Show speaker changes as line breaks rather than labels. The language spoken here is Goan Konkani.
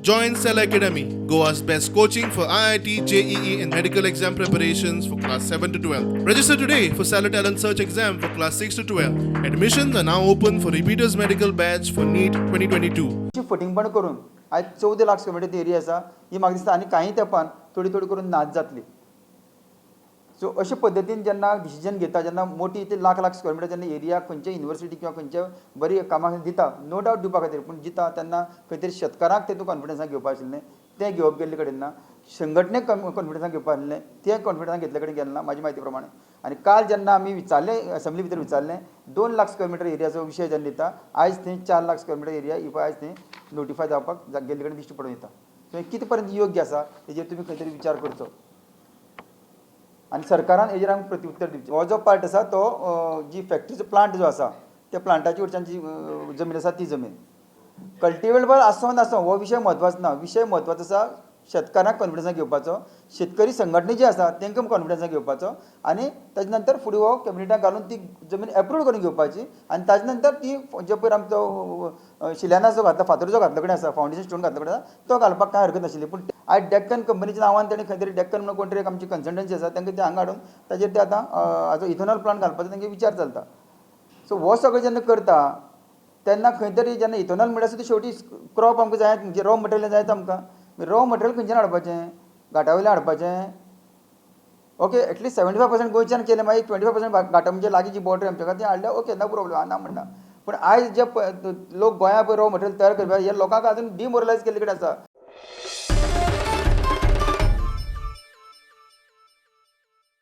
Join Cell Academy, Goa's best coaching for IIT, JEE, and medical exam preparations for class 7 to 12. Register today for Stellar Talent Search exam for class 6 to 12. Admissions are now open for repeaters medical batch for NEET 2022.
ची फटींगपण करून आयज 14 लाख स्क्वेअर मिटर एरिया आसा ही म्हाका दिसता आनी कांय तेंपान थोडी थोडी करून नाच जातली. सो अशे पद्दतीन जेन्ना डिसिजन घेता, जेन्ना मोटी ते लाख लाख स्क्वेअर मिटर जेन्ना एरिया खंयच्या युनिवर्सिटी किंवा खंयच्या बरी कामाक दिता, नो डावट दिवपा खातीर, पूण दिता तेन्ना खंय तरी शेतकारांक तेतून कॉन्फिडन्सान घेवपा आशिल्लें, तें घेवप गेल्ले कडेन ना. संघटनेक कॉन्फिडन्सान घेवपा आशिल्लें, तें कॉन्फिडन्सान घेतले कडेन गेलें ना म्हाजी म्हायती प्रमाणे. आनी काल जेन्ना आमी विचारलें, असेंब्ली भितर विचारलें, 2 लाख स्क्वेअर मिटर एरियाचो विशय जेन्ना दिता, आयज थंय 4 लाख स्क्वेअर मिटर एरिया ही पळय आयज थंय नोटिफाय जावपाक गेल्ले कडेन दिश्टी पडून येता. सो हें कितें पर्यंत योग्य आसा, हेजेर तुमी खंय तरी विचार करचो आनी सरकारान हेजेर आमकां प्रत्युत्तर दिवचें. हो जो पार्ट आसा तो जी फॅक्टरीचो प्लांट जो आसा, त्या प्लांटाची वटच्यान जी जमीन आसा, ती जमीन कल्टिवेटेबल आसूं नासूं, हो विशय म्हत्वाचो ना. विशय म्हत्वाचो आसा शेतकारांक कॉन्फिडन्सान घेवपाचो, शेतकरी संघटने जी आसा तांकां कॉन्फिडन्सान घेवपाचो आनी ताजे नंतर फुडें हो कॅबिनेटाक घालून ती जमीन एप्रूव करून घेवपाची. आनी ताजे नंतर ती जे पयर आमचो शिलान्यास जो घातला, फातर जो घातलो कडेन आसा, फावंडेशन स्टोन घातलो कडेन आसा, तो घालपाक कांय हरकत नाशिल्ली. पूण आयज डेक्कन कंपनीच्या नांवान ताणें खंय तरी डेक्कन म्हणून कोण तरी एक आमची कन्सल्टन्सी आसा, तांकां ते हांगा हाडून ताजेर ते आतां हाजो इथेनॉल प्लांट घालपाचो तांगे विचार चलता. सो हो सगळें जेन्ना करता तेन्ना खंय तरी जेन्ना इथेनॉल म्हणल्यार सुद्दां शेवटी क्रॉप आमकां जाय, म्हणजे रॉ मटेरियल जायत आमकां. रॉ मटेरियल खंयच्यान हाडपाचें? घाटा वयल्यान हाडपाचें? ओके, एटलिस्ट 75% गोंयच्यान केलें, मागीर 25% घाटा, म्हणजे लागीं जी बॉर्डर आमच्या ती हाडल्या, ओके, नो प्रॉब्लम, ना म्हणना. पूण आयज जे लोक गोंया पळय रॉ मटेरियल तयार करपाक, हे लोकांक अजून डिमोरलायज केल्ले कडेन आसा.